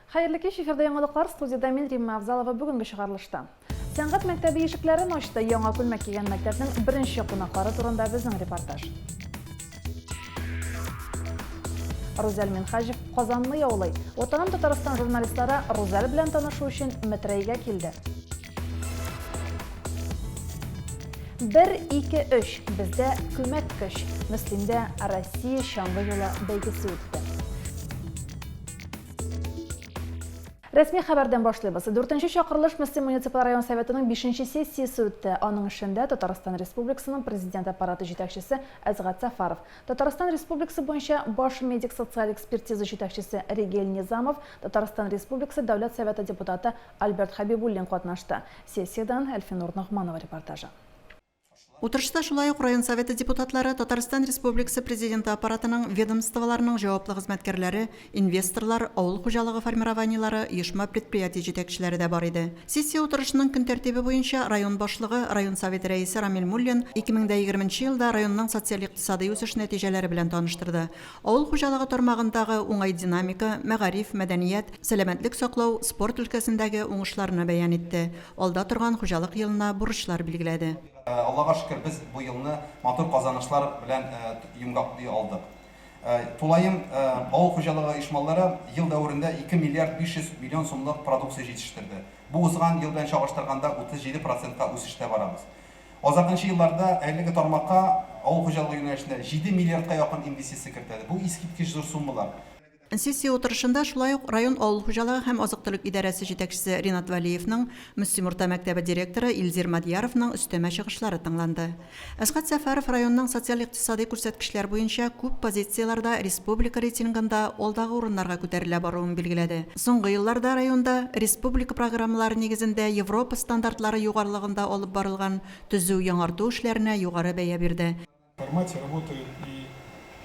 Хәерле кич, эфирда яңалыклар, студиядә мин Римма Авзалова бүгенге чыгарылышта. Сәнгать мәктәбе ишекләрен ачты, яңа күлмәк кигән мәктәпнең беренче кунаклары турында безнең репортаж. Рузәл Минһаҗев Казанны яулый. Ватаным Татарстан журналистлары Рузәл белән танышу өчен Метрәйгә килде. Бер, ике, өч. Бездә күмәк көч. Мөслимдә Россия чаңгы юлы бәйгесе үтте. Рәсми хәбәрдән башлыйбыз. Дүртенче чакырылыш Мөслим муниципаль район Советының бишенче сессиясе үтте. Аның эшендә Татарстан Республикасының Президент Аппараты җитәкчесе Әсгать Сәфәров, Татарстан Республикасы буенча баш медик-социаль экспертиза җитәкчесе Ригель Низамов, Татарстан Республикасы Дәүләт Советы депутаты Альберт Хәбибуллин катнашты. Сессиядән Әлфинур Ногманова репортажы. Утырышта шулай ук район Советы депутатлары, Татарстан Республикасы Президенты Аппаратының, ведомстволарның җаваплы хезмәткәрләре, инвесторлар, авыл хуҗалыгы формированиеләре, оешма-предприятие җитәкчеләре дә бар иде. Сессия утырышының көн тәртибе буенча район башлыгы, район Советы рәисе Рамил Муллин 2020 нче елда районның социаль-икътисадый үсеш нәтиҗәләре белән таныштырды, авыл хуҗалыгы тармагындагы уңай динамика, мәгариф, мәдәният, сәламәтлек саклау, спорт өлкәсендәге уңышларны бәян итте, алда торган хуҗалык елына бурычлар билгеләде. Аллага шөкер, без бу елны матур казанышлар белән йомгаклый алдык. Тулаем авыл хуҗалыгы оешмалары ел дәверендә 2 миллиард 500 миллион сумлык продукция җитештерде. Бу узган ел белән чагыштырганда 37 процентка үсештә барабыз. Азакынчы елларда әлеге тармакка авыл хуҗалыгы юнәлешендә 7 миллиардка якын инвестиция кертелде. Бу искиткеч зур суммалар. Сессия утырышында шулай ук район авыл хуҗалыгы һәм азык-төлек идарәсе җитәкчесе Ринат Вәлиевның, Мөслим урта мәктәбе директоры Илзир Мадьяровның өстәмә чыгышлары тыңланды. Әсгать Сәфәров районның социаль-икътисадый күрсәткечләр буенча күп позицияләрдә республика рейтингында алдагы урыннарга күтәрелә баруын билгеләде. Соңгы елларда районда республика программалары нигезендә Европа стандартлары югарылыгында алып барылган төзү-яңарту эшләренә югары бәя бирде. В формате работают и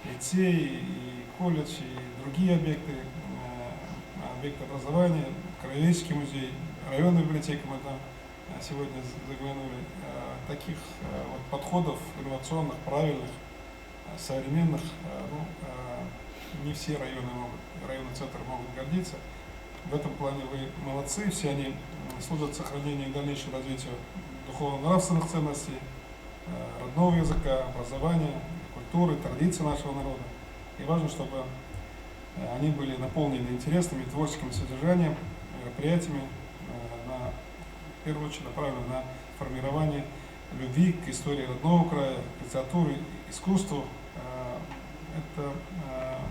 лицей, и колледж, и другие объекты, э, объекты образования, Краеведческий музей, районная библиотека мы там э, сегодня заглянули. Э, таких вот подходов инновационных, правильных, современных, ну, не все районы могут, районные центры могут гордиться. В этом плане вы молодцы, все они служат сохранению и дальнейшему развитию духовно-нравственных ценностей, Э, родного языка, образования, культуры, традиций нашего народа. И важно, чтобы э, они были наполнены интересными творческим содержанием, мероприятиями, э, на, в первую очередь направлены на формирование любви к истории родного края, к литературе, искусству. Это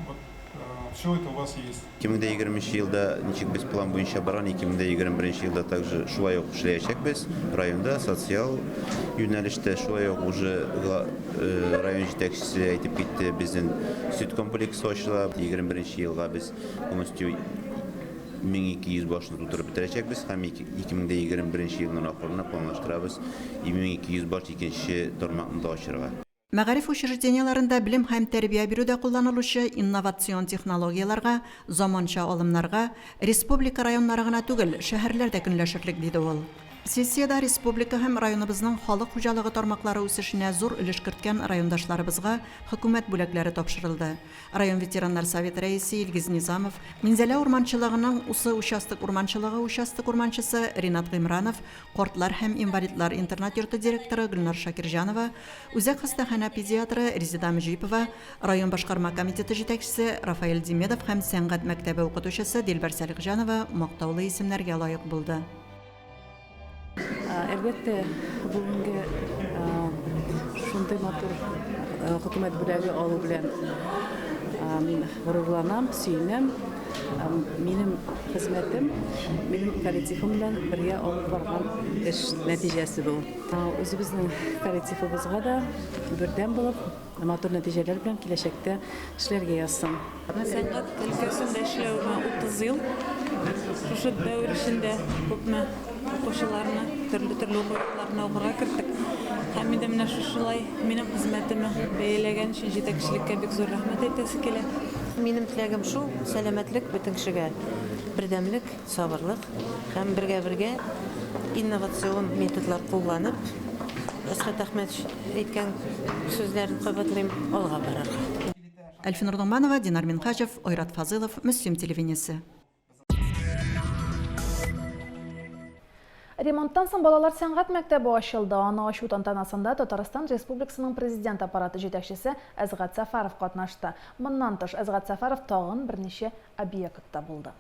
вот все это у вас есть. 2020 елда ничек без план буенча барган, 2021 елда также шулай ук эшләячәкбез. Районда социаль юнәлештә шулай ук уже э, район җитәкчесе әйтеп китте, безнең сөт комплексы ачыла. 21 елга без полностью 1200 башны тутырып бетерәчәкбез һәм 2021 елның ахырына планлаштырабыз 2200 баш икенче тармакны да ачырга. Мәгариф учреждениеләрендә белем һәм тәрбия бирүдә кулланылучы инновацион технологияләргә, заманча алымнарга республика районнары гына түгел, шәһәрләр дә көнләшерлек, диде ул. Сессиядә республика һәм районыбызның халык хуҗалыгы тармаклары үсешенә зур өлеш керткән райондашларыбызга хөкүмәт бүләкләре тапшырылды. Район ветераннар советы рәисе Илгиз Низамов, Минзәлә урманчылыгының Усы участок урманчылыгы участок урманчысы Ринат Гыймранов, Картлар һәм инвалидлар интернат-йорты директоры Гөлнар Шакирҗанова, үзәк хастаханә педиатры Резеда Мөҗипова, район башкарма комитеты җитәкчесе Рафаэль Димедов һәм сәнгать мәктәбе укытучысы Дилбәр Сәлихҗанова мактаулы исемнәргә лаек булды. Әлбәттә, бүгенге шундый матур хөкүмәт бүләге алу белән мин горурланам, сөенәм. Минем хезмәтем, минем коллективым белән бергә алып барган эш нәтиҗәсе бу. Үзебезнең коллективыбызга да бердәм булып, матур нәтиҗәләр белән киләчәктә эшләргә язсын. Сәнгать өлкәсендә эшләвемә 30 ел. Шушы дәвер эчендә күпме укучыларны төрле-төрле уку йортларына укырга керттек. Һәм инде менә шушылай минем хезмәтемне бәяләгән өчен җитәкчелеккә бик зур рәхмәт әйтәсе килә. Минем теләгем шул, сәламәтлек бөтен кешегә, бердәмлек, сабырлык һәм бергә-бергә инновацион методлар кулланып, Әсхәт Әхмәтович әйткән сүзләрен кабатлыйм, алга барырга. Әлфинур Ногманова, Динар Минһаҗев, Айрат Фазылов, Мөслим телевидениесе. Ремонттан соң балалар сәнгать мәктәбе ачылды. Аны ачу тантанасында Татарстан Республикасының Президент Аппараты җитәкчесе Әсгать Сәфәров катнашты. Моннан тыш, Әсгать Сәфәров тагын берничә объектта булды.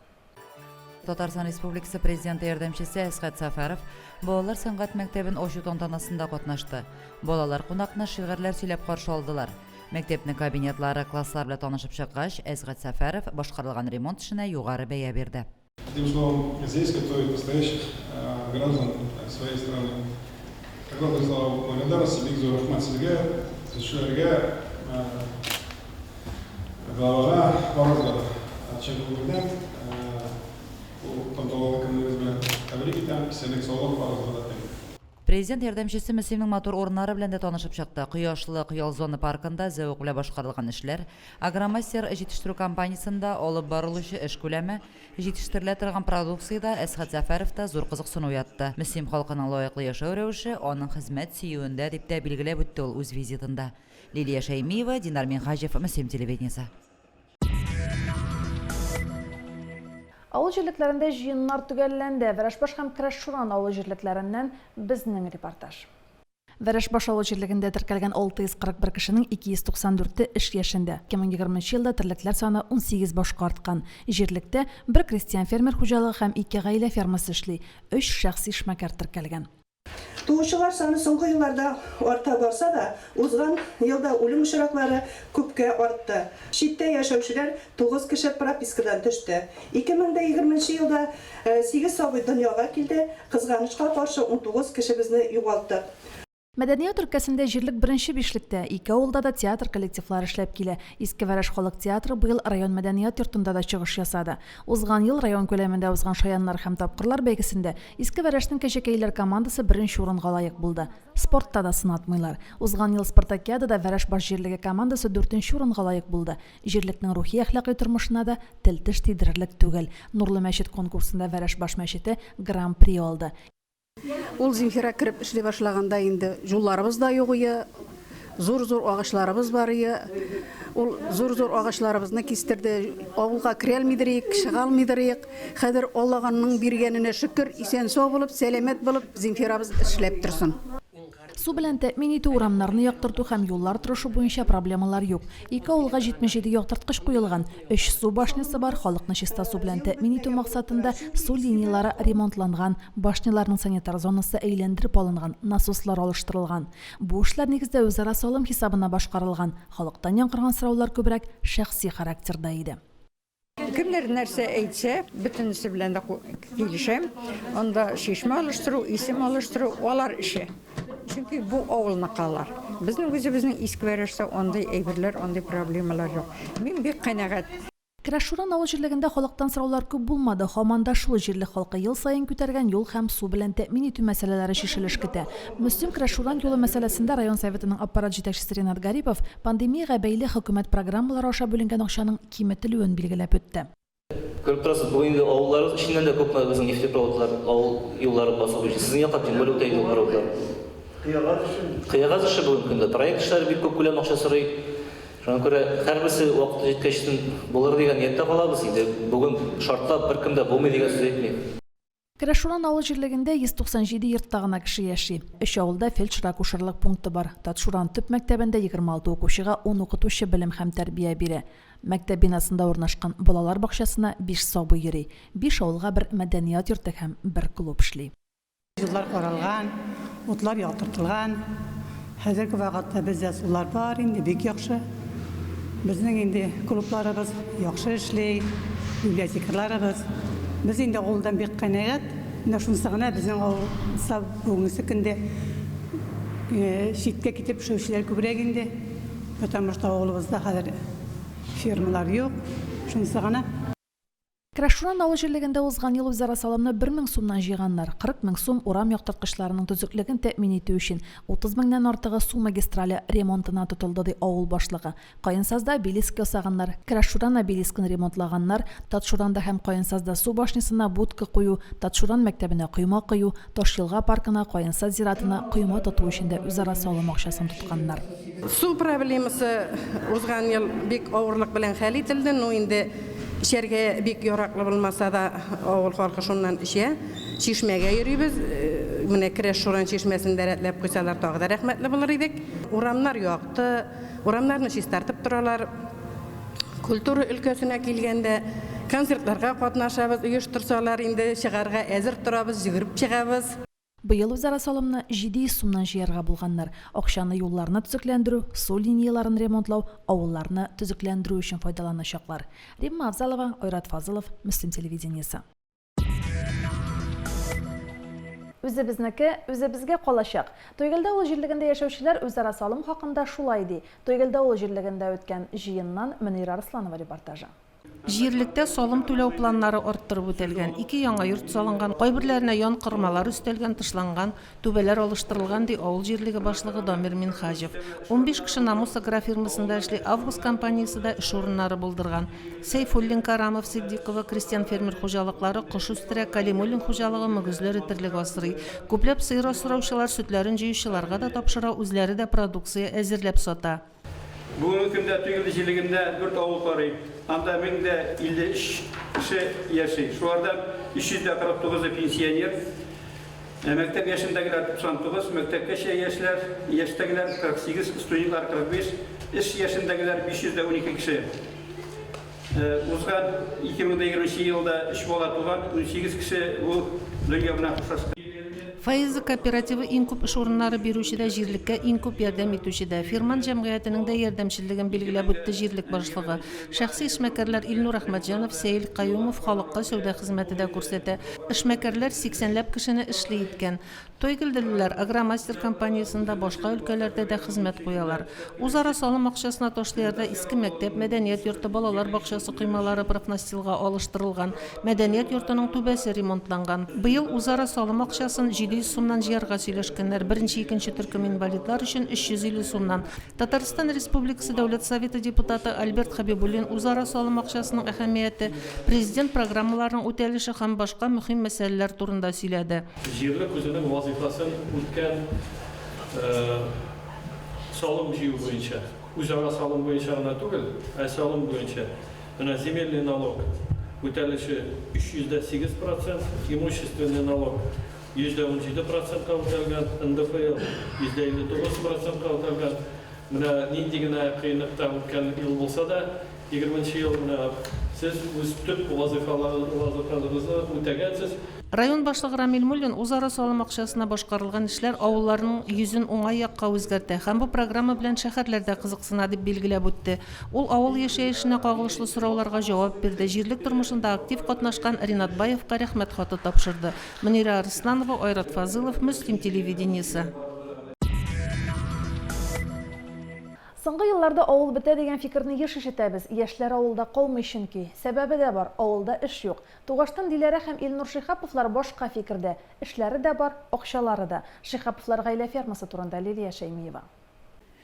Татарстан Республикасы Президенты ярдәмчесе Әсгать Сәфәров балалар сәнгать мәктәбен ачу тантанасында катнашты. Балалар кунакны шигырьләр сөйләп каршы алдылар. Мәктәпнең кабинетлары, класслар белән танышып чыккач, Әсгать Сәфәров башкарылган ремонт эшенә югары бәя бирде. Одним словом, здесь готовят настоящих граждан своей страны. Огромные слова благодарности, бик зур рәхмәт сезгә, төзүчеләргә, главага, барыгызга да чын күңелдән бу тантаналы көнегез белән тәбрик итәм, исәнлек-саулык барыгызга да телим. Президент ярдәмчесе Мөслимнең матур урыннары белән дә танышып чыкты. Кояшлык ял зона паркында зәвык белән башкарылган эшләр, Агромастер җитештерү компаниясендә алып барылучы эш күләме, җитештерелә торган продукция дә Әсхәт Сәфәровта зур кызыксыну уятты. Мөслим халкының лаеклы яшәү рәвеше аның хезмәт сөюендә, дип тә билгеләп үтте ул үз визитында. Лилия Шәймиева, Динар Минһаҗев, Мөслим телевидениесе. Авыл җирлекләрендә җыеннар төгәлләнде. Вәрәшбаш һәм Крәшшуран авыл җирлекләреннән безнең репортаж. Вәрәшбаш авыл җирлегендә теркәлгән 641 кешенең 294-е эш яшендә. 2020 нче елда терлекләр саны 18 башка арткан. Җирлектә бер крестьян-фермер хуҗалыгы һәм ике гаилә фермасы эшли, өч шәхси эшмәкәр теркәлгән. Туучылар саны соңгы елларда арта барса да, узган елда үлем очраклары күпкә артты. Читтә яшәүчеләр тугыз кеше пропискадан төште. 2020 нче елда сигез сабый дөньяга килде, кызганычка каршы, 19 кешебезне югалттык. Мәдәният өлкәсендә җирлек беренче бишлектә. Ике авылда да театр коллективлары эшләп килә. Иске Вәрәш халык театры быел район мәдәният йортында да чыгыш ясады. Узган ел район күләмендә узган Шаяннар һәм тапкырлар бәйгесендә Иске Вәрәшнең Кәҗәкәйләр командасы беренче урынга лаек булды. Спортта да сынатмыйлар. Узган ел спартакиадада Вәрәшбаш җирлеге командасы дүртенче урынга лаек булды. Җирлекнең рухи-әхлакый тормышына да тел-теш тидерерлек түгел. Нурлы мәчет конкурсында Вәрәшбаш мәчете Гран-при алды. Ул Земфира кереп эшли башлаганда инде юлларыбыз да юк ие, зур-зур агачларыбыз бар ие. Ул зур-зур агачларыбызны кистерде. Авылга керә алмыйдыр иек, чыга алмыйдыр иек. Хәзер Аллаганның биргәненә шөкер, исән-сау булып, сәламәт булып Земфирабыз эшләп торсын. Су белән тәэмин итү, урамнарны яктырту һәм юллар торышы буенча проблемалар юк. Ике авылга 77 яктырткыч куелган, өч су башнясы бар, халыкны чиста су белән тәэмин итү максатында су линияләре ремонтланган, башняларның санитар зонасы әйләндереп алынган, насослар алыштырылган. Бу эшләр нигездә үзара салым хисабына башкарылган, халыктан яңгыраган сораулар күбрәк шәхси характерда иде. Кемнәр нәрсә әйтсә, бөтенесе белән дә килешәм. Анда чишмә алыштыру, исем алыштыру, алар эше. Чөнки бу авылныкы алар. Безнең үзебезнең Иске Вәрәштә андый әйберләр, андый проблемалар юк. Мин бик канәгать. Крәшуран авыл җирлегендә халыктан сораулар күп булмады. Һаман да шул җирлек халкы ел саен күтәргән юл һәм су белән тәэмин итү мәсьәләләре чишелеш көтә. Мөслим-Крәшуран юлы мәсьәләсендә район Советының аппарат җитәкчесе Ринат Гарипов пандемиягә бәйле хөкүмәт программалары аша бүленгән акчаның киметелүен билгеләп үтте. Күреп торасыз, бүген инде авылларыбыз эченнән дә күпме безнең нефтепроводлар, авыл юллары басу буенча. Сезнең якка тем более үтә юлпроводлар. Кыягаз эше. Кыягаз эше бүгенге көндә. Проект эшләре бик күп күләм акча сорый. Шуңа күрә һәрберсе вакыты җиткәчтен булыр дигән нияттә калабыз. Инде бүген шартлап беркем дә булмый дигән сүз әйтмим. Керәшуран авыл җирлегендә 197 йортта гына кеше яши. Өч авылда фельдшер-акушерлык пункты бар. Татшуран төп мәктәбендә 26 укучыга ун укытучы белем һәм тәрбия бирә. Мәктәп бинасында урнашкан балалар бакчасына биш сабый йөри. Биш авылга бер мәдәният йорты һәм бер клуб эшли. Юллар каралган, утлар яктыртылган. Хәзерге вакытта бездә сулар бар инде, бик яхшы. Безнең инде клубларыбыз яхшы эшли, библиотекаларыбыз. Без инде авылдан бик канәгать. Менә шунысы гына безнең авылда бүгенге көндә читкә китеп эшләүчеләр күбрәк инде. Потому что авылыбызда хәзер фермалар юк. Шунысы гына. Крашуран авыл җирлегендә узган ел үзара салымны бер мең сумнан җыйганнар. 40 мең сум урам яктырткычларының төзеклеген тәэмин итү өчен, 30 меңнән артыгы су магистрале ремонтына тотылды, ди авыл башлыгы. Каенсазда обелиск ясаганнар, Крашуран обелискын ремонтлаганнар, Татшуранда һәм Каенсазда су башнясына будка кую, Татшуран мәктәбенә койма кою, Ташъелга паркына, Каенсаз зиратына койма тоту өчен дә үзара салым акчасын тотканнар. Су проблемасы узган ел бик авырлык белән хәл ителде, ну инде эчәргә бик яраклы булмаса да, авыл халкы шуннан эчә. Чишмәгә йөрибез. Менә Керәш Шуран чишмәсен дә рәтләп куйсалар, тагы да рәхмәтле булыр идек. Урамнар якты, урамнарны чистартып торалар. Культура өлкәсенә килгәндә, концертларга катнашабыз, оештырсалар инде, чыгарга әзер торабыз, йөгереп чыгабыз. Быел үзара салымны 700 сумнан җыярга булганнар. Акчаны юлларны төзекләндерү, су линияләрен ремонтлау, авылларны төзекләндерү өчен файдаланачаклар. Римма Авзалова, Айрат Фазылов, Мөслим телевидениесе. Үзебезнеке, үзебезгә калачак. Тойгелде авыл җирлегендә яшәүчеләр үзара салым хакында шулай ди. Тойгелде авыл җирлегендә үткән җыеннан Мөнирә Арсланова репортажы. Җирлектә салым түләү планнары арттырып үтәлгән, ике яңа йорт салынган, кайберләренә янкормалар өстәлгән, тышланган, түбәләр алыштырылган, ди авыл җирлеге башлыгы Дамир Минһаҗев. 15 кеше Намус агрофирмасында эшли, Август компаниясе дә эш урыннары булдырган. Сәйфуллин, Карамов, Ситдикова крестьян-фермер хуҗалыклары кош үстерә, Калимуллин хуҗалыгы мөгезле эре терлек асрый. Күпләп сыер асраучылар сөтләрен җыючыларга да тапшыра, үзләре дә продукция әзерләп сата. Бүгенге көндә Тойгелде җирлегендә дүрт авыл карый. Анда 1053 кеше яши. Шулардан 349-ы пенсионер, мәктәп яшендәгеләр 99, мәктәпкәчә яшьләр, яшьтәгеләр 48, студентлар 45, эш яшендәгеләр 512 кеше. Узган 2020 елда өч бала туган, 18 кеше бу дөнья белән хушлашкан. Фаиза кооперативы иң күп эш урыннары бирүче дә, җирлеккә иң күп ярдәм итүче дә. Фирман җәмгыятенең дә ярдәмчеллеген билгеләп үтте җирлек башлыгы. Шәхси эшмәкәрләр Илнур Әхмәтҗанов, Сәил Каюмов халыкка сәүдә хезмәте дә күрсәтә. Эшмәкәрләр сиксәнләп кешене эшле иткән. Тойгелделеләр Агромастер компаниясендә, башка өлкәләрдә дә хезмәт куялар. Үзара салым акчасына Ташлыярда иске мәктәп, мәдәният йорты, балалар бакчасы коймалары профнастилга алыштырылган, мәдәният йортының түбәсе ремонтланган. Быел үзара салым акчасын 700 сумнан җыярга сөйләшкәннәр, беренче-икенче төркем инвалидлар өчен 350 сумнан. Татарстан Республикасы Дәүләт Советы депутаты Альберт Хәбибуллин үзара салым акчасының әһәмияте, Президент программаларының үтәлеше һәм башка мөһим мәсьәләләр турында сөйләде. Җирлек үзенең вазыйфасын үткән салым җыю буенча, үзара салым буенча гына түгел, ә салым буенча, менә земельный налог үтәлеше 308 процент, имущественный налог 17% процентка үтәлгән, НДФЛ 59% процентка үтәлгән. Менә нинди генә кыенлыкта үткән ел булса да, егерменче ел менә сез үз төп вазыйфаларыгызны үтәгәнсез. Район башлыгы Рамил Муллин үзара салым акчасына башкарылган эшләр авылларның йөзен уңай якка үзгәртә һәм бу программа белән шәһәрләр дә кызыксына, дип билгеләп үтте. Ул авыл яшәешенә кагылышлы сорауларга җавап бирде, җирлек тормышында актив катнашкан Ринат Баевка Рәхмәт хаты тапшырды. Мөнирә Арысланова, Айрат Фазылов, Мөслим телевидениесе. Соңгы елларда авыл бетә дигән фикерне еш ишетәбез. Яшьләр авылда калмый чөнки. Сәбәбе дә бар, авылда эш юк. Тугаштан Диләрә һәм Илнур Шиһаповлар башка фикердә. Эшләре дә бар, акчалары да. Шиһаповлар гаилә фермасы турында Лилия Шәймиева.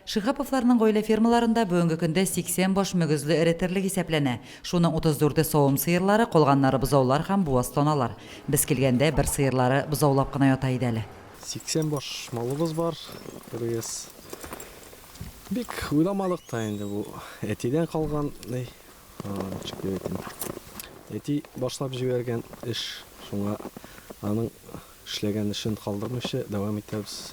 Шиһаповларның гаилә фермаларында бүгенге көндә 80 баш мөгезле эре терлек исәпләнә. Шуның 34-е савым сыерлары, калганнары бозаулар һәм буаз таналар. Без килгәндә бер сыерлары бозаулап кына ята иде әле. 80 баш малыбыз бар, күрегез. Бик уйламадык та инде бу әтидән калган, ни, ничек дип әйтим, әти башлап җибәргән эш, шуңа аның Эшләгән эшен калдырмыйча дәвам итәбез.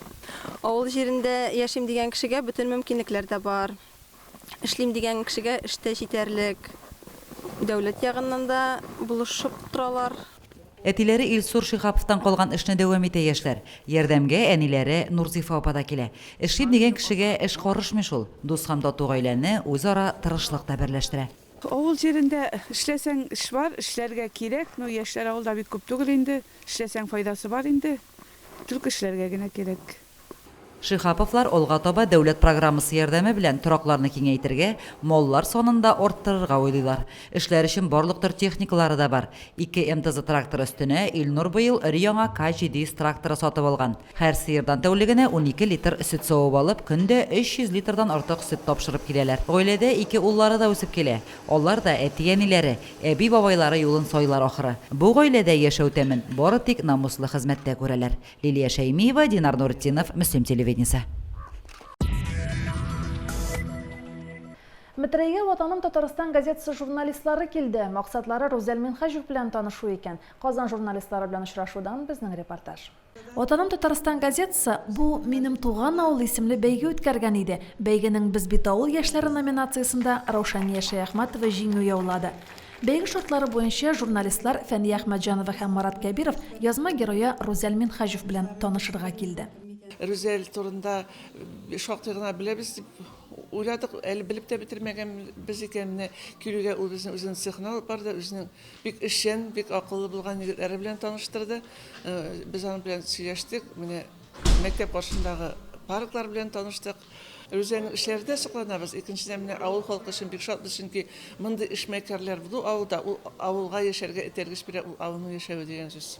Авыл җирендә яшим дигән кешегә бөтен мөмкинлекләр дә бар. Эшлим дигән кешегә эш тә җитәрлек. Дәүләт ягыннан да булышып торалар. Әтиләре Илсур Шиһаповтан калган эшне дәвам итә яшьләр. Ярдәмгә әниләре Нурзифа апа да килә. Эшлим дигән кешегә эш карышмый шул. Дус һәм тату гаиләне үзара тырышлык та берләштерә. Авыл җирендә эшләсәң эш бар, эшләргә кирәк. Ну, яшьләр авылда бик күп түгел инде. Эшләсәң файдасы бар инде, түлке эшләргә генә кирәк. Шиһаповлар алга таба дәүләт программасы ярдәме белән торакларны киңәйтергә, маллар санын да арттырырга уйлыйлар. Эшләр өчен барлык төр техникалары да бар. Ике МТЗ тракторы өстенә Илнур быел өр-яңа К 700 тракторы сатып алган. Һәр сыердан тәүлегенә 12 литр сөт савып алып, көн дә 300 литрдан артык сөт тапшырып киләләр. Гаиләдә ике уллары да үсеп килә. Алар да әти-әниләре, әби-бабайлары юлын сайлар ахры. Бу гаиләдә яшәү тәмен бары тик намуслы хезмәттә күрәләр. Лилия Шәймиева, Динар Нуретдинов, Мөслим телевидениесе. Метрәйгә Ватаным Татарстан газетасы журналистлары килде. Максатлары Рүзәл Минһаҗев белән танышу икән. Казан журналистлары белән очрашудан безнең репортаж. Ватаным Татарстан газетасы Бу минем туган авыл исемле бәйге үткәргән иде. Бәйгенең Без бит авыл яшьләре номинациясендә Раушания Шәяхмәтова җиңү яулады. Бәйге шартлары буенча журналистлар Фәния Әхмәтҗанова һәм Марат Кәбиров язма герое Рүзәл Минһаҗев белән танышырга килде. Рүзәл турында шактый гына беләбез дип уйладык, әле белеп тә бетермәгәнбез икән. Менә килүгә ул безне үзенең цехына алып барды, үзенең бик эшчән, бик акыллы булган егетләре белән таныштырды. Без аның белән сөйләштек, менә мәктәп каршындагы парклар белән таныштык. Рүзәлнең эшләренә сокланабыз. Икенчедән, менә авыл халкы өчен бик шатбыз, чөнки мондый эшмәкәрләр булу авылда, ул авылга яшәргә этәргеч бирә, ул авылның яшәве дигән сүз.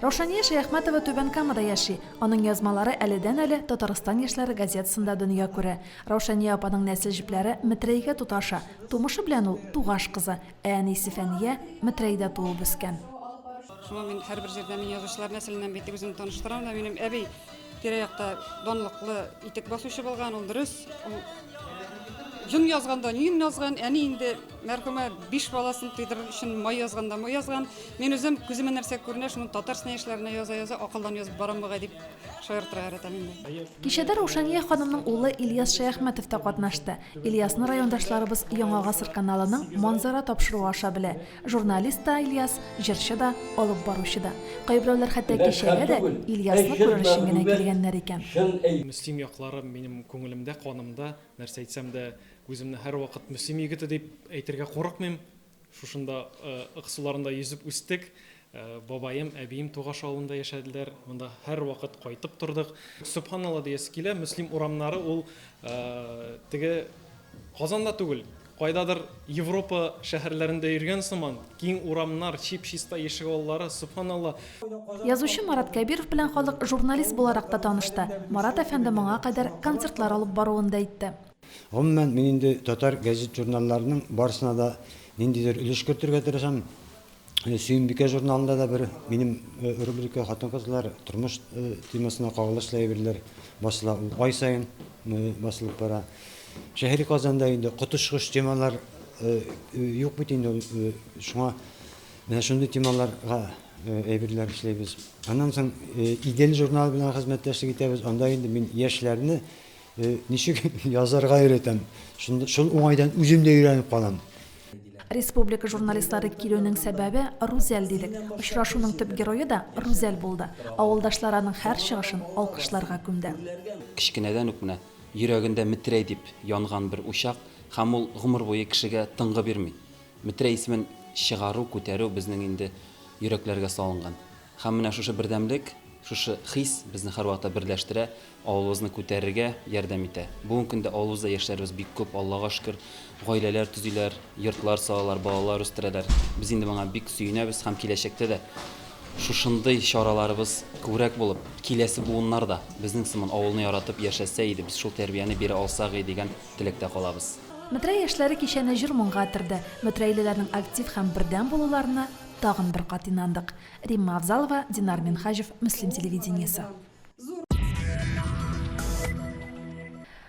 Раушания Шәяхмәтова Түбән Камада яши. Аның язмалары әледән-әле Татарстан яшьләре газетасында дөнья күрә. Раушания апаның нәсел җепләре Метрәйгә тоташа. Тумышы белән ул, Тугаш кызы. Ә әнисе Фәния Метрәйдә туып үскән. Шуңа мин һәрбер җирдә мин язучылар нәселеннән бит дип үземне таныштырам да. Минем әби тирә-якта данлыклы итек басучы булган, ул дөрес. Ул йон язганда йон язган, әни инде мәрхүмә биш баласын туйдырыр өчен май язганда май язган. Мин үзем күземә нәрсә күренә, шуны Татарстан яшьләренә яза-яза акылдан язып барам бугай дип шаяртырга яратам инде. Кичәдә Раушания ханымның улы Ильяс Шәяхмәтов та катнашты. Ильясны райондашларыбыз Яңа гасыр каналының Манзара тапшыруы аша белә. Журналист та Ильяс, җырчы да, алып баручы да. Кайберәүләр хәтта кичәгә дә Ильясны күрер өчен генә килгәннәр икән. Мөслим яклары минем күңелемдә, канымда. Нәрсә әйтсәм дә, үземне һәрвакыт Мөслим егете дип әйтергә курыкмыйм. Шушында Ык суларында йөзеп үстек. Бабаем, әбием Тугаш авылында яшәделәр. Монда һәрвакыт кайтып тордык. Сөбханалла диясе килә, Мөслим урамнары ул теге Казанда түгел, кайдадыр Европа шәһәрләрендә йөргән сыман, киң урамнар, чип-чиста ишегаллары, сөбханалла. Язучы Марат Кәбиров белән халык журналист буларак та танышты. Марат әфәнде моңа кадәр концертлар алып баруын да әйтте. Гомумән, мин инде татар гәзит-журналларының барысына да ниндидер өлеш кертергә тырышам. Сөембикә журналында да бер минем рубрика Хатын-кызлар, тормыш темасына кагылышлы әйберләр басыла. Ул ай саен басылып бара. Шәһри Казанда инде коточкыч темалар юк бит инде ул. Шуңа менә шундый темаларга әйберләр эшлибез. Аннан соң Идел журналы белән хезмәттәшлек итәбез. Анда инде мин яшьләрне Ничек язарга өйрәтәм. Шул уңайдан үзем дә өйрәнеп калам. Республика журналистлары килүнең сәбәбе, Рүзәл, дидек. Очрашуның төп герое да Рүзәл булды. Авылдашлар аның һәр чыгышын алкышларга күмде. Кечкенәдән үк менә йөрәгендә Метрәй дип янган бер учак һәм ул гомер буе кешегә тынгы бирми. Метрәй исемен чыгару, күтәрү безнең инде йөрәкләргә салынган. Һәм менә шушы бердәмлек, шушы хис безне һәрвакытта берләштерә, авылыбызны күтәрергә ярдәм итә. Бүгенге көндә авылыбызда яшьләребез бик күп, Аллага шөкер, гаиләләр төзиләр, йортлар салалар, балалар үстерәләр. Без инде моңа бик сөенәбез һәм киләчәктә дә шушындый чараларыбыз күбрәк булып, киләсе буыннар да безнең сыман авылны яратып яшәсә иде, без шул тәрбияне бирә алсак иде дигән теләктә калабыз. Метрәй яшьләре кичәне җыр-моңга төрде. Метрәйлеләрнең актив һәм бердәм булуларына тагын бер кат инандык. Римма Авзалова, Динар Минһаҗев, Мөслим телевидениесе.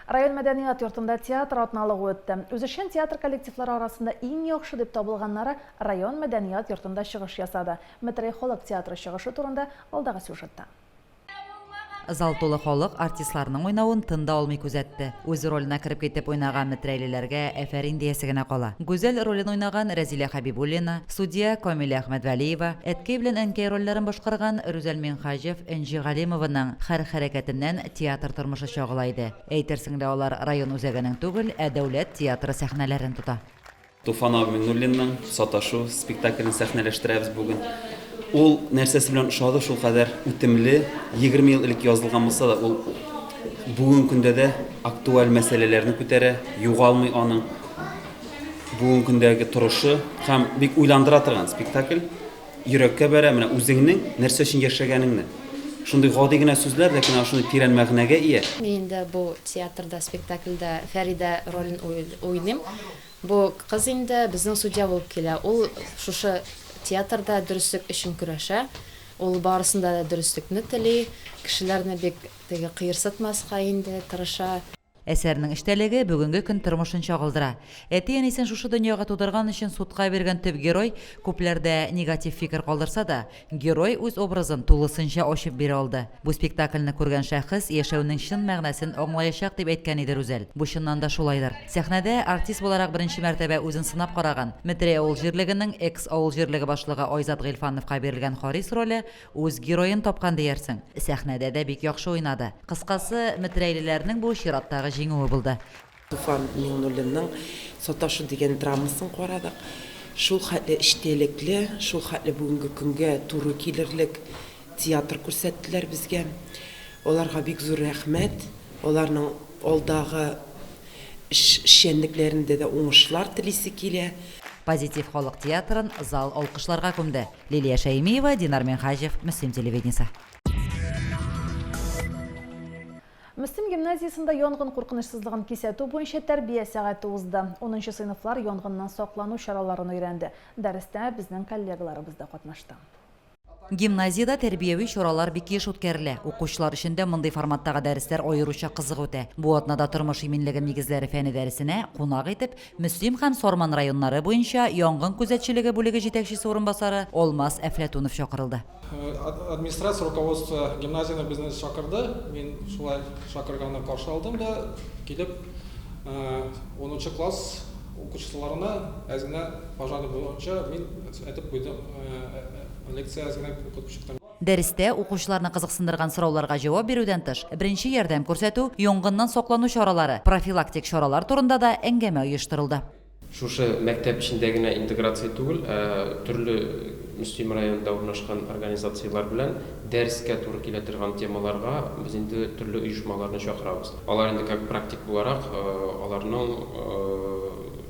Район мәдәният йортында театр атналыгы үтте. Үзешчән театр коллективлары арасында иң яхшы дип табылганнары район мәдәният йортында чыгыш ясады. Метрәй халык театры чыгышы турында алдагы сюжетта. Зал тулы халык артистларның уйнавын тын да алмый күзәтте. Үз роленә кереп китеп уйнаган метрәйлеләргә әфәрин диясе генә кала. Гүзәл ролен уйнаган Рәзилә Хәбибуллина, судья Камилә Әхмәтвәлиева, әткәй белән әнкәй рольләрен башкарган Рүзәл Миңһаҗев, Энҗе Галимованың һәр хәрәкәтеннән театр тормышы чагыла иде. Әйтерсең лә алар район үзәгенең түгел, ә дәүләт театры сәхнәләрен тота. Туфан абый Миңнуллинның Саташу спектаклен сәхнәләштерәбез бүген. Ул нәрсәсе белән ошады, шулкадәр үтемле, 20 ел элек язылган булса да, ул бүгенге көндә дә актуаль мәсьәләләрне күтәрә, югалмый аның бүгенге көндәге торышы һәм бик уйландыра торган спектакль. Йөрәккә бәрә, менә үзеңнең нәрсә өчен яшәгәнеңне. Шундый гади генә сүзләр, ләкин алар шундый тирән мәгънәгә ия. Мин инде бу театрда, спектакльдә Фәридә ролен уйныйм. Бу кыз инде безнең судья булып килә. Ул шушы театрда дөреслек өчен көрәшә. Ул барысында да дөреслекне тели, кешеләрне бик теге кыерсытмаска инде тырыша. Әсәрнең эчтәлеге бүгенге көн тормышын чагылдыра. Әти-әнисен шушы дөньяга тудырган өчен судка биргән төп герой күпләрдә негатив фикер калдырса да, герой үз образын тулысынча ачып бирә алды. Бу спектакльне күргән шәхес яшәүнең чын мәгънәсен аңлаячак, дип әйткән иде Рүзәл. Бу чыннан да шулайдыр. Сәхнәдә артист буларак беренче мәртәбә үзен сынап караган, Метрәй авыл җирлегенең экс авыл җирлеге башлыгы Айзат Гыйльфановка бирелгән Харис роле Үз героен тапкан диярсең. Сәхнәдә дә бик яхшы уйнады. Кыскасы, метрәйлеләрнең бу чираттагы җиңүе булды. Туфан Миңнуллинның Саташу дигән драмасын карадык. Шул хәтле эчтәлекле, шул хәтле бүгенге көнгә туры килерлек театр күрсәттеләр безгә. Аларга бик зур рәхмәт. Аларның алдагы эшчәнлекләрендә дә уңышлар телисе килә. Позитив халык театрын зал алкышларга күмде. Лилия Шәймиева, Динар Минһаҗев, Мөслим телевидениесе. Мөслим гимназиясендә янгын куркынычсызлыгын кисәтү буенча тәрбия сәгате узды. Унынчы сыйныфлар янгыннан саклану чараларын өйрәнде. Дәрестә безнең коллегаларыбыз да катнашты. Гимназиядә тәрбияви чаралар бик еш үткәрелә. Укучылар өчен дә мондый форматтагы дәресләр аеруча кызык үтә. Бу атнада Тормыш иминлеге нигезләре фәне дәресенә кунак итеп Мөслим һәм Сарман районнары буенча янгын күзәтчелеге бүлеге җитәкчесе урынбасары Алмаз Әфләтунов чакырылды. Администрация, руководство гимназияне безне чакырды. Мин шулай чакырганны каршы алдым да, килеп, унынчы класс укучыларына әз генә пожарный буенча мин әйтеп куйдым, лекция әз генә укытып чыктым. Дәрестә укучыларны кызыксындырган сорауларга җавап бирүдән тыш, беренче ярдәм күрсәтү, янгыннан саклану чаралары, профилактик чаралар турында да әңгәмә оештырылды. Шушы мәктәп эчендә генә интеграция түгел, ә төрле Мөслим районында урнашкан организацияләр белән дәрескә туры килә торган темаларга без инде төрле оешмаларны чакырабыз. Алар инде как практик буларак аларның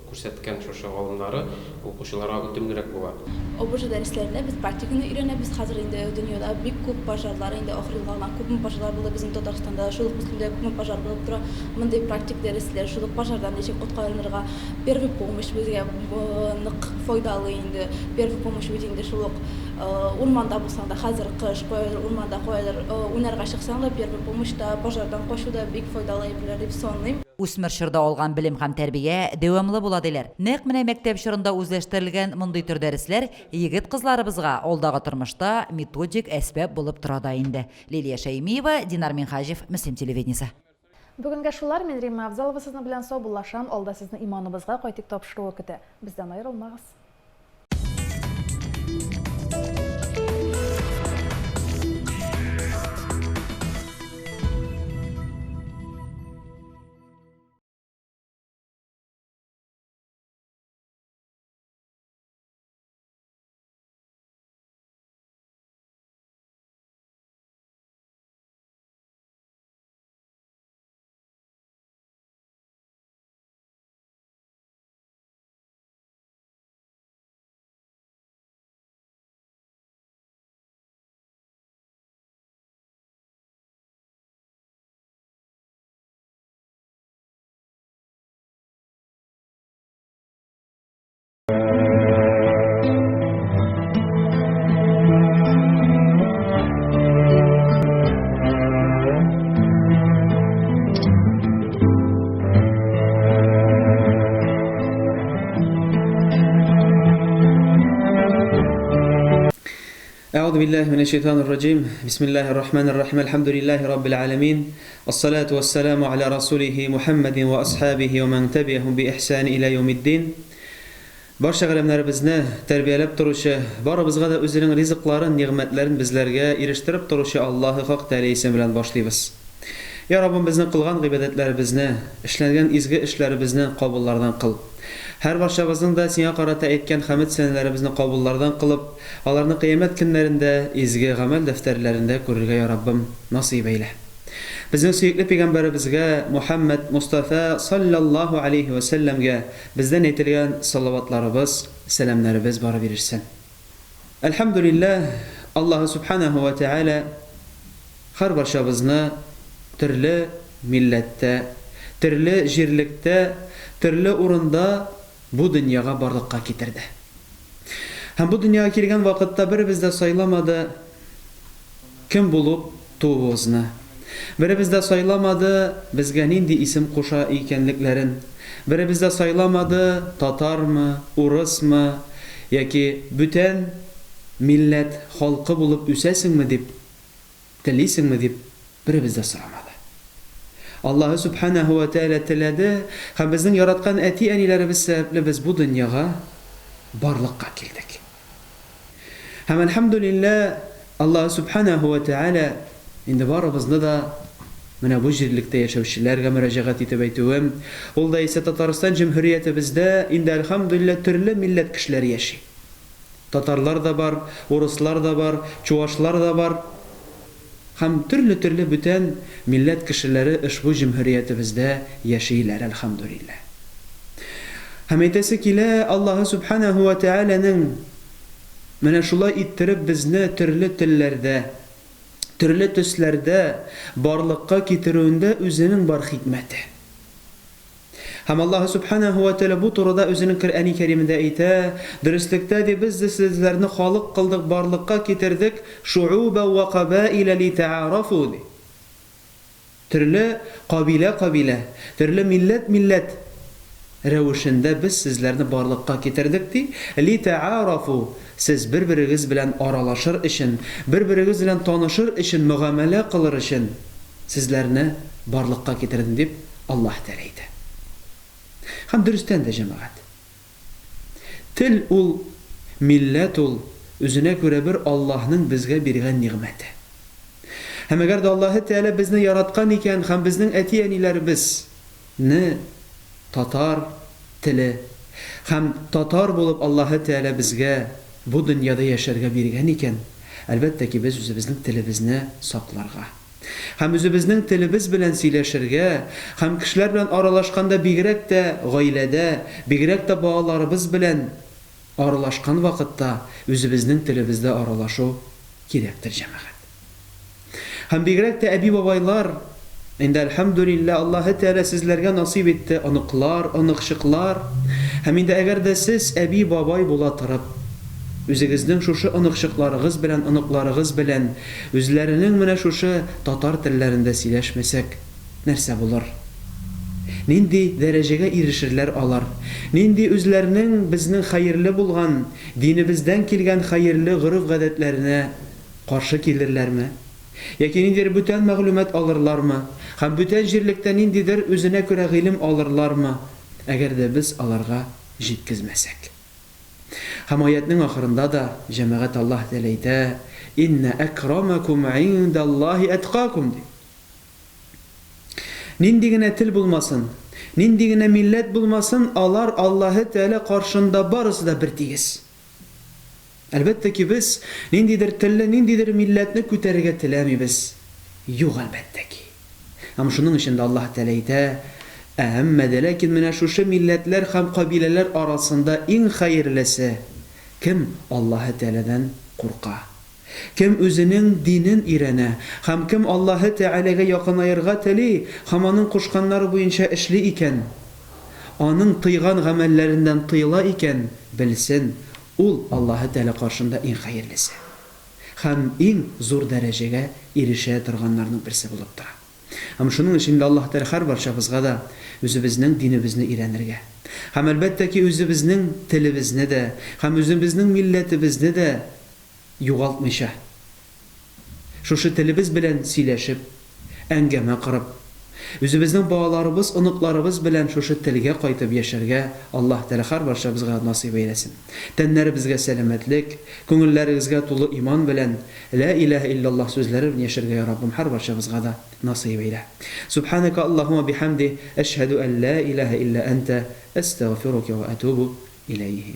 күрсәткән шушы алымнары укучыларга үтемлерәк була. ОБЖ дәресләрендә без практиканы өйрәнәбез. Хәзер инде дөньяда бик күп пожарлар, инде ахыр елга гына күпме пожарлар булды безнең Татарстанда, шул ук Мөслимдә күпме пожар булып тора. Мондый практик дәресләр, шул ук пожардан ничек коткарынырга, первый помощь безгә нык файдалы инде. Первый помощь бит инде шул ук урманда булсаң да, хәзер кыш, каядыр урманда, каядыр уйнарга чыксаң да, первый помощь та, пожардан качу да бик файдалы әйберләр дип саныйм. Үсмер чорда алган белем һәм тәрбия дәвамлы була, диләр. Нәкъ менә мәктәп чорында үзләштерелгән мондый төр дәресләр егет-кызларыбызга алдагы тормышта методик әсбап булып тора да инде. Лилия Шәймиева, Динар Минһаҗев, Мөслим телевидениесе. Бүгенгә шулар, мин Римма Авзалова сезнең белән саубуллашам, алда сезне Иманыбызга кайтыйк тапшыруы көтә. Бездән аерылмагыз. أعوذ بالله من الشيطان الرجيم بسم الله الرحمن الرحيم الحمد لله رب العالمين الصلاة والسلام على رسوله محمد وأصحابه ومن تبعهم بإحسان إلى يوم الدين Барча галәмнәребезне тәрбияләп торучы, барыбызга да үзенең ризыкларын, нигъмәтләрен безләргә ирештереп торучы Аллаһы Хак Тәгалә исеме белән башлыйбыз. Я Раббым, безнең кылган гыйбадәтләребезне, эшләнгән изге эшләребезне кабуллардан кыл. Һәрбарчабызның да Сиңа карата әйткән хәмед-сәнәләребезне кабуллардан кылып, аларны кыямәт көннәрендә изге гамәл дәфтәрләрендә күрергә я Раббым, насыйп әйлә. Безнең сөекле пигамбәребезгә Мухәммәд Мостафа салләллаһу алейһи вә сәлләмгә бездән әйтелгән салаватларыбыз, сәламнәребез барып ирешсен. Әлхәмдүлилләһ, Аллаһы Сүбхәнәһү вә Тәгалә һәрбарчабызны төрле милләттә, төрле җирлектә, төрле урында бу дөньяга барлыкка китерде. Һәм бу дөньяга килгән вакытта беребез дә сайламады кем булып тууыбызны. Беребез дә сайламады безгә нинди исем куша икәнлекләрен. Беребез дә сайламады татармы, урысмы яки бүтән милләт халкы булып үсәсеңме дип, телисеңме дип беребез дә сорамады. Аллаһы Сүбхәнәһү вә Тәгалә теләде һәм безнең яраткан әти-әниләребез сәбәпле без бу дөньяга барлыкка килдек. Һәм әлхәмдүлилләһ, Аллаһы Сүбхәнәһү вә Тәгалә инде барыбызны да менә бу җирлектә яшәүчеләргә мөрәҗәгать итеп әйтүем, ул да исә Татарстан җөмһүриятебездә инде әлхәмдүлилләһ төрле милләт кешеләре яши. Татарлар да бар, урыслар да бар, чуашлар да бар һәм төрле-төрле бүтән милләт кешеләре ошбу җөмһүриятебездә яшиләр, әлхәмдүлилләһ. Һәм әйтәсе килә, Аллаһы Сүбхәнәһү вә Тәгаләнең менә шулай иттереп безне төрле телләрдә, төрле төсләрдә барлыкка китерүендә үзенең бар хикмәте. Һәм Аллаһы Сүбхәнәһү вә Тәгалә бу турыда Үзенең Коръәни Кәримендә әйтә, Дөреслектә, ди, без ди сезләрне халык кылдык, барлыкка китердек, шу'убән вә кабаилә литә'арафу, ди. Төрле кабилә-кабилә, төрле милләт-милләт рәвешендә без сезләрне барлыкка китердек, ди, литә'арафу, сез бер-берегез белән аралашыр өчен, бер-берегез белән танышыр өчен, мөгамәлә кылыр өчен сезләрне барлыкка китердем, дип Аллаһ Тәгалә әйтә. Һәм дөрестән дә, җәмәгать, тел ул, милләт ул, үзенә күрә бер Аллаһның безгә биргән нигъмәте. Һәм әгәр дә Аллаһы Тәгалә безне яраткан икән һәм безнең әти-әниләребез не татар теле һәм татар булып Аллаһы Тәгалә безгә бу дөньяда яшәргә биргән икән, әлбәттә ки, без үзебезнең телебезне сакларга. Һәм үзебезнең телебез белән сөйләшергә һәм кешеләр белән аралашканда бигрәк тә гаиләдә, бигрәк тә балаларыбыз белән аралашкан вакытта үзебезнең телебездә аралашу кирәктер, җәмәгать. Һәм бигрәк тә әби-бабайлар, инде әлхәмдүлилләһ, Аллаһы Тәгалә сезләргә насыйп итте оныклар, оныкчыклар. Һәм инде әгәр дә сез әби-бабай була торып, үзегезнең шушы оныкчыкларыгыз белән, оныкларыгыз белән үзләренең менә шушы татар телләрендә сөйләшмәсәк, нәрсә булыр? Нинди дәрәҗәгә ирешерләр алар? Нинди үзләренең безнең хәерле булган, динебездән килгән хәерле гореф-гадәтләренә каршы килерләрме? Яки ниндидер бүтән мәгълүмат алырлармы? Һәм бүтән җирлектә ниндидер үзенә күрә гыйлем алырлармы, әгәр дә без аларга җиткезмәсәк? Һәм аятьнең ахырында да, җәмәгать, Аллаһ Тәгалә әйтә, Иннә әкрамәкүм гыйндәллаһи әткакүм, ди. Нинди генә тел булмасын, нинди генә милләт булмасын, алар Аллаһы Тәгалә каршында барысы да бертигез. Әлбәттә ки, без ниндидер телне, ниндидер милләтне күтәрергә теләмибез. Юк, әлбәттә ки. Һәм шуның өчен дә Аллаһ Тәгалә әйтә, Әмма дә ләкин менә шушы милләтләр һәм кабиләләр арасында иң хәерлесе, кем Аллаһы Тәгаләдән курка, кем үзенең динен өйрәнә һәм кем Аллаһы Тәгаләгә якынаерга тели һәм Аның кушканнары буенча эшли икән, Аның тыйган гамәлләреннән тыела икән, белсен, ул Аллаһы Тәгалә каршында иң хәерлесе. Һәм иң зур дәрәҗәгә ирешә торганнарның берсе булып тора. Һәм шуның өчен дә Аллаһ Тәгалә һәрбарчабызга да үзебезнең динебезне өйрәнергә һәм, әлбәттә ки, үзебезнең телебезне дә һәм үзебезнең милләтебезне дә югалтмыйча, шушы телебез белән сөйләшеп, әңгәмә корып, үзебезнең балаларыбыз, оныкларыбыз белән шушы телгә кайтып яшәргә Аллаһ Тәгалә һәрбарчабызга насыйп әйләсен. Тәннәребезгә сәламәтлек, күңелләрегезгә тулы иман белән Лә иләһә илляллаһ сүзләре белән яшәргә я Раббым һәрбарчабызга да насыйп әйлә. Субханәкә Аллаһумма бихәмди, әшһәдү ән лә иләһә илля әнтә, әстәгъфирука вә әтүбү иләйһ.